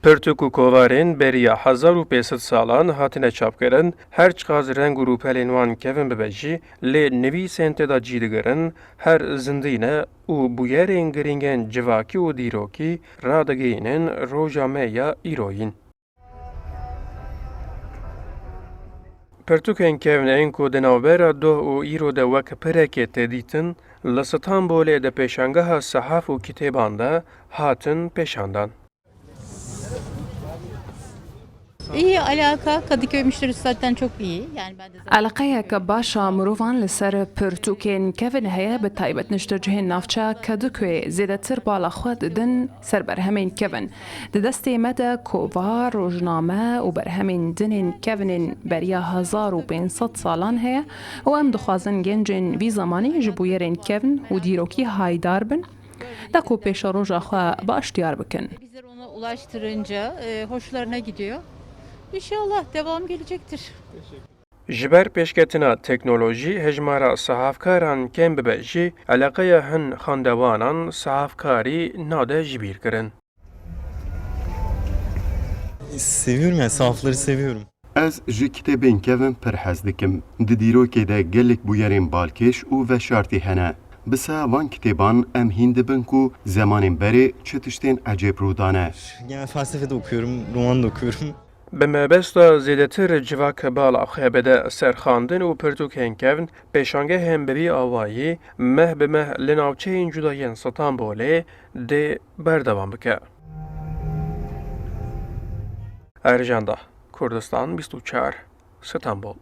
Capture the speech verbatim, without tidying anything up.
Pirtûk û kovarên beriya hezar û pênc sed salan hatine çapkirin, her çiqas reng û rûpelên wan kevin bibe jî, lê nivîsên tê de cî digirin, her zindî ne û bûyerên girîngên civakî û dîrokî radigihînin roja me ya îroyîn. Pirtûkên kevn ên ku di navbera doh û îro de wek pirekê tê dîtin, li Stenbolê di pêşangeha sehaf û kitêban de hatin pêşandan. İyi alaka, Kadıköy müşterisi zaten çok iyi. Yani ben de zaten Eleqeyeke baş a mirovan li ser pirtûkên kevin heye, bi taybet niştecihên navçeya Kadıköy zêdetir bala xwe didin ser berhemên kevin. Di destê me de kovar, rojname û berhemên din ên kevinên beriya hezar û pênc sed salan heye û em dixwazin gencên vî zemanî ji bûyerên kevn û dîrokî haydar bin, da ku pêşeroja xwe baş diyar bikin. Bizler ona ulaştırınca e, hoşlarına gidiyor. İnşallah devam gelecektir. Ji ber pêşketina teknolojî, hejmara sehafkaran kêm bibe jî, eleqeya hin xandewanan sehafkarî nade jibîrkirin. Seviyorum yani, sahafları seviyorum. Ez ji kitêbên kevin pir hez dikim. Di dîrokê de gelek bûyerên balkêş û veşartî hene. Bi saya van kitêban em hîn dibin ku zemanên berê çi tiştên ecêb rû dane. Genel felsefe de okuyorum, roman da okuyorum. Bi mebesta zêdetir civak bala xwe bide ser xwendin û pirtûkên kevn, pêşangehên bi vî awayî meh bi meh li navçeyên cuda yên Stenbolê dê berdewam bike. Ercan Dah, Kurdistan bîst û çar, Stenbol.